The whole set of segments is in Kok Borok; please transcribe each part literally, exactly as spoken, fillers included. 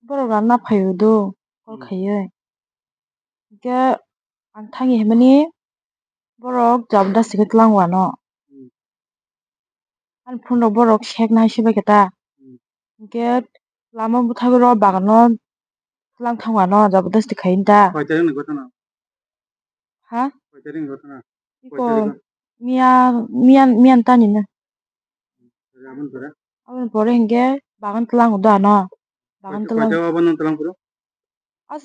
Borok ranna phaio do, call Hmm. khaiwi. Hwnkhe ang thangwi himani borok jabardasti khe tlango ano. Hmm. Ani phone rok borok sek nai se bai khe ta. Hmm. Hwnkhe lama bwthagwi rw bagano tlang thango ano jabardasti khai ta. Koi tarik ni ghotona? Ha? Koi tarik ni ghotona? Iko Koi tarik? Miya, miya, miya tani na. Aboni pore? Aboni pore hwnkhe bagan tlango do ano. Bagan Koi tlang. Koi tarik o bono tlang phuru? As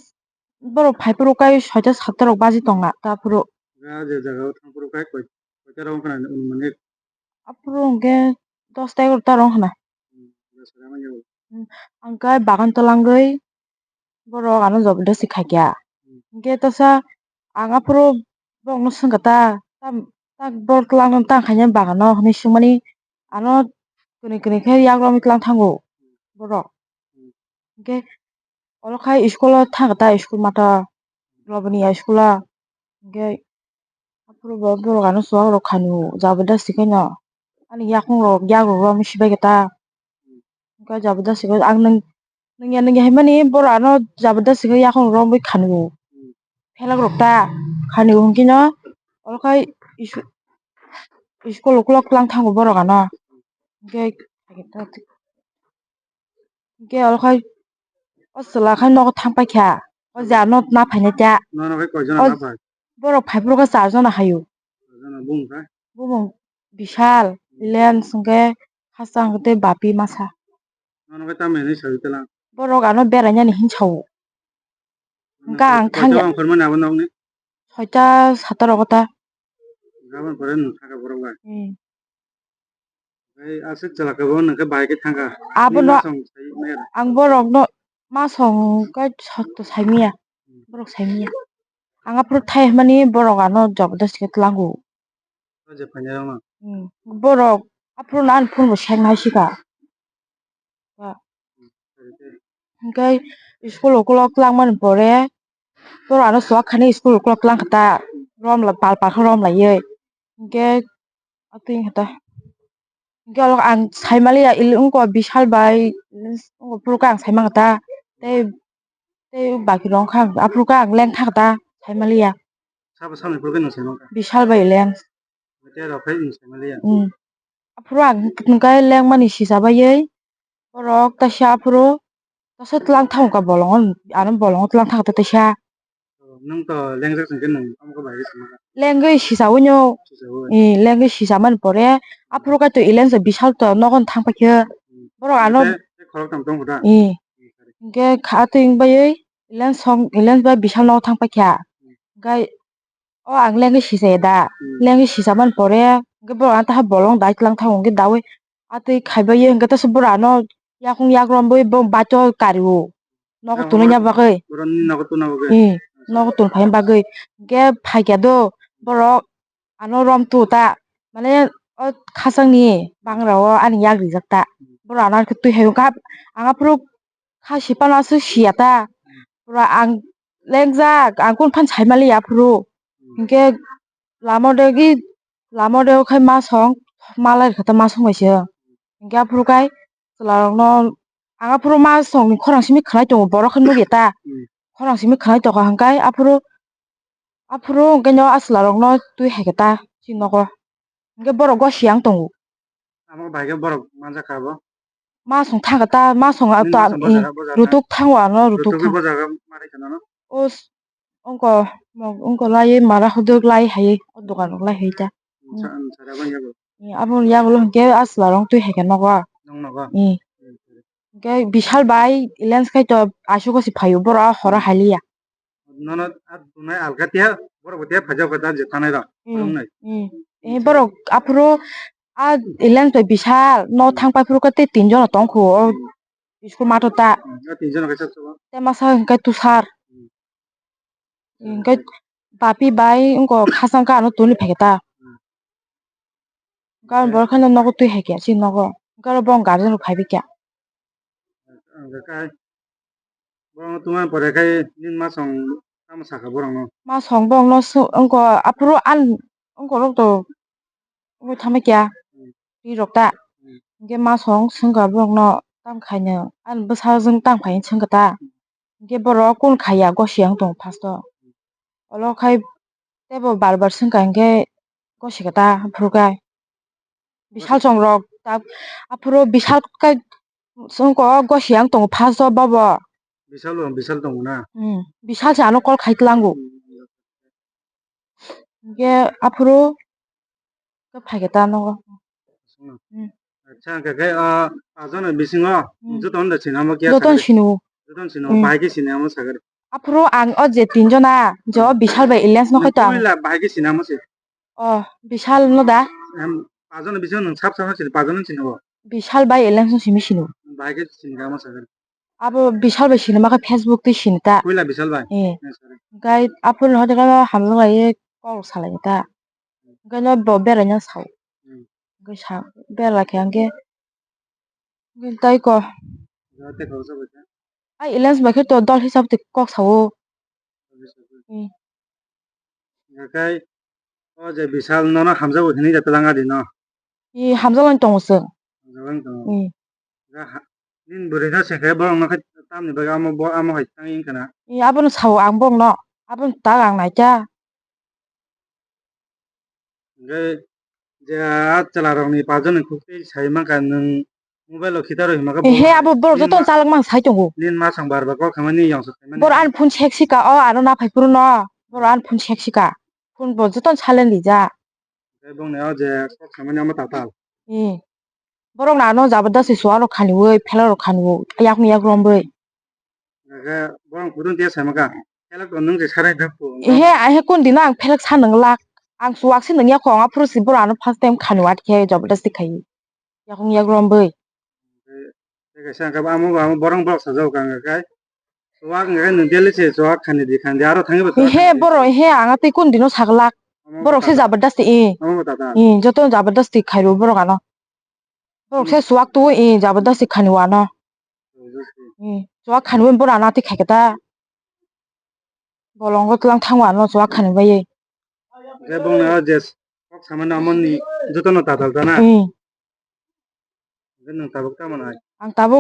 borok phai phuru kai soita satta rok baji tongna ta phuru. Ga je jaga o thang phuru kai koi, koi tarik o wngkha na anumanik? Aphuru hwnkhe dosta egarota rok wngkha na. Hmm, dosta rok wngkha. Hmm, ang kai bagan twlangwi borok ano jabardasti khaikha. Hmm. Hwnkhe tesa ang aphuru borokno swngkha ta, ta, ta borok twlang tang khaina bagano hinwi swngmani ano kwrwi kwrwi khe yakrokni twlang thango borok. Hmm. Hwnkhe oro khai school o thangkha ta, school mata Loboniya school o. Hwnkhe aphuru bo borok ano chuwak rok khanio jabardasti khaino ani yakung rok yakrok romwi sibaikha ta. Hwnkhe jabardasti khe ang nwng, nwngya nwngya hinmani borok ano jabardasti khe yakung romwi khanio. Phelak rok ta khanio hwnkhe no oro khai school ukulok twlang thango borok ano. Hwnkhe Hwnkhe oro khai o chwla khai nogo thang paikha. O je ano na phainai ta. Nono khai koi jona O na phai? Borok phai phuru khe char jona haio. Char jona bumung khai? Bumung Bishal, Lens hwnkhe Khasang tei Bapi masa. Nono khai tamni hinwi saui tela? Borok ano berainani hinwi sao. Hwnkhe ang thangya. Koito ang phormani abo nokni? Soita sata rogo ta. Gabon pore nwng thangkha borok bai? Hmm. Tei aswk chwla khe bo nwng khe bahai khe thangkha. Abono Nini masong sai maya da? Ang borokno masong khe sotto saimaya. Hmm. Borok saimaya. Ang aphuru thai hwnmani borok ano jabardasti khe tlango. O je phainairokno? Hmm. Borok aphuru no ani phone bo sek nai sika. Hwnkhe school ukulok twlangmani pore borok ano chuwak khainai school ukulok twlangkha ta, rom pal pal khe rom laiwi. Hwnkhe atwi wngkha ta. Hwnkhe oro ang saimaliya, wngkha Bishal bai, wngkha phuru khe ang saimankha ta. Tei, tei baki rok wngkha, aphuru khe ang lengthangkha ta, saimaliya. Sabo samni phuru khe nwng saimankha? Bishal bai leng. Tei rok khai nwng saimaliya? Hmm. Aphuru ang hwnkhe lengmani sisa baiwi borok taisa aphuru taisa twlang thangkha bolongo, ano bolongo twlang thangkha taisa. Nwng to lengjak song khe nwng tamo khe bai khe swngo? Lengwi sisaui no. Sisaui. Eh, lengwi sisamani pore aphuru kaitor Elens Bishal to nogo thang paikhe. Hmm. Borok ano Tei, tei khoroktham tongkha da? Eh. Hmm, sorry. Hwnkhe kha atwi wng baiwi Elens song, Elens bai Bishal nogo thang paikha. Hmm. Hwnkhe o ang lengwi sisaya da. Hmm. Lengwi sisamani pore hwnkhe borok ano taha bolong dai twlang thango hwnkhe daui atwi khaibai hwnkhe tesa borok ano yakung yak romwi bo baito kario. Nogo Ah, tunui oro nya bagwi. Borok nogo tuna bagwi. Hmm, nogo tun phaina bagwi. Hwnkhe phaikha do borok ano rom tu ta. Mane o khasangni bangra o ani yak rijak ta. Hmm. Borok ano twi hai wngkha. Ang aphuru kha sipano aswk siya ta. Hmm. Pura ang lengjak, ang kunu phano saimaliya aphuru. Hmm. Hwnkhe lama o degi, lama o degi khai masong, malai rwkha ta masong bai se. Hwnkhe aphuru khai chwla rokno, ang aphuru masongni khorang simi khwnai tongo, borok khe nukya ta. Hmm. Khorang simi khwnai tongkha hwnkhe aphuru, aphuru hwnkhe no a chwla rokno twi hai khe ta chini nogo. Hwnkhe borok gosiyang tongo. Amo bai khe borok manjak kha bo? Masong thangkha ta, masong Nini ta, masong i, bo jaga, bo jaga? Rutuk thango ano, rutuk Rutuk thang-, bo jaga ma rwkha nono? O s-, ongko, mo-, ongko laiwi mara hodok lai hai, o dokan rok lai hai ta. Sa-, sa-, aboni yago? I, aboni yagulo hwnkhe a chwla rok twi hai khe nogo. Nong nogo? I. Hmm, sorry. Hwnkhe Bishal bai Elens khai to aswk se phaio, borok a horo Hmm. hai liya. Nono a tunai alka tiya, borok bo tiya phaijak kha da je thanai rok, Hmm. Khoroknwi. Hmm. Eh, Bwsai. Borok aphuru a Elens bai Bishal no Hmm. thang pai phuru khe tei tinjon tong kho o Hmm. school math o ta. Hmm. A tinjon kaisa chwla. Tei masa hwnkhe Tushar. Hmm. Hwnkhe Bapi bai wngkha khasang khe ano tuni phai khe ta. Hmm. Gabon Hwnkhe borok kheno nogo twi hai khe chini nogo. Hwnkhe oro bo guardian rok phai bai kha. Hwnkhe kai borokno tungma pore khai nini masong tamo sakha borokno? Masong borokno sw-, wngkha aphuru an wngkha rok to wngwi thamai kha Hmm. ri rok ta. Hmm. Hwnkhe masong swngkha borokno Tam khaino, ani bwsajwk tam khaino swngkha ta. Hinkhe borok kunu khaiya, gosi yang tongo first o. Olo khai teibo bar bar swngkha hinkhe gosi kha ta, aphuru khe. Bisal chong rok ta, aphuru Bisal khe swngkha gosi yang tongo first o bobo. Bisal bo, Bisal tongo na? Hmm, Bisal se ano call khai tlango. Hmm. Hinkhe aphuru khe phaikhe ta nogo. Hmm. Acha, hwnkhe khe, ah, pajano bisingo, hmm, jotono da sinamo khe jotono sakha de? Sinu. Jotono sinu, hmm, bahai khe sinamo sakha de? Aphuru ang o je tinjona, je o, hmm, Bisal bai alliance no khaito ang. Puila bahai khe sinamo se? O, Bisal no da? Em, pajano bisingo nwng sab sab sini, pajano sinu bo? Bisal bai alliance no simi sinu. Bahai khe sinamo sakha de? Abo Bisal bai sinima khe Facebook twi sini ta. Puila Bisal bai? Eh. Eh, sorry. Gai aphuru no hote khe hamjwk lai kok salai ta. Gai no bo berai no sao. Hmm. Gai sa berai khe ang khe. Gai tai ko. Jate kok sa bai ta. Ai alliance bai khe to dol hisab twi kok sao. Dol hisab twi. Hmm. Hingkhe o je Bisal nono hamjago hinwi da twlang adi no? I hamjago wng tongo chwng. Hamjago wng tongo. I. Ga ha-, nini bwrwi no se khe borok no khe tamni bagwi amo bo amo hai tang wng kana? I abono sao ang borok no. Abono tak ang naikha. Hingkhe je a chwla rok ni pajani kok tei sai mankha nwng mobile o khitaro hinma khe. Ehe, abo borok joto chalak mang sai tongo. Nini ma song bar bar kok khamani yong sok khaimani. Borok ani phone sek sika o aro naphai phuru no. Borok ani phone sek sika. Phone bo joto silent rijak. Tei bongni o je kok khamani amo tatal. Ee. Borok no ano jabardasti suarok khaniui, phelarok khaniui, yakung yak romwi. Hingkhe borok kudung tiya saimaka, phelak to nwng je sarai dakhu. Ehe, ahe kun dino ang phelak sa nwnglak. Ang chuwak se nungya kho, ang aphuru si borok ano first time khaniui atkhe jabardasti khaiwi. Yakung yak romwi. Tei kaisa hingkhe amo, amo borok borok sajak kha hingkhe. Chuwak hingkhe nwng daily se chuwak khani di khani di aro thangwi bo chuwak khani di. He borok he ang tei kun dino saglak. Borok se jabardasti, eh. Amo bo tata. Eh, joto jabardasti khairo borok ano. Borok se chuwak tuo, eh, jabardasti khani wano. Jabardasti. Eh, chuwak khani wano borok ano tei khaikhe ta. Bolongo tlang thang wano chuwak khani bai. Je bongni o je kok samani amoni jotono tatal ta na. Eh. Hingkhe nwng tabuk tamo nai? Ang tabuk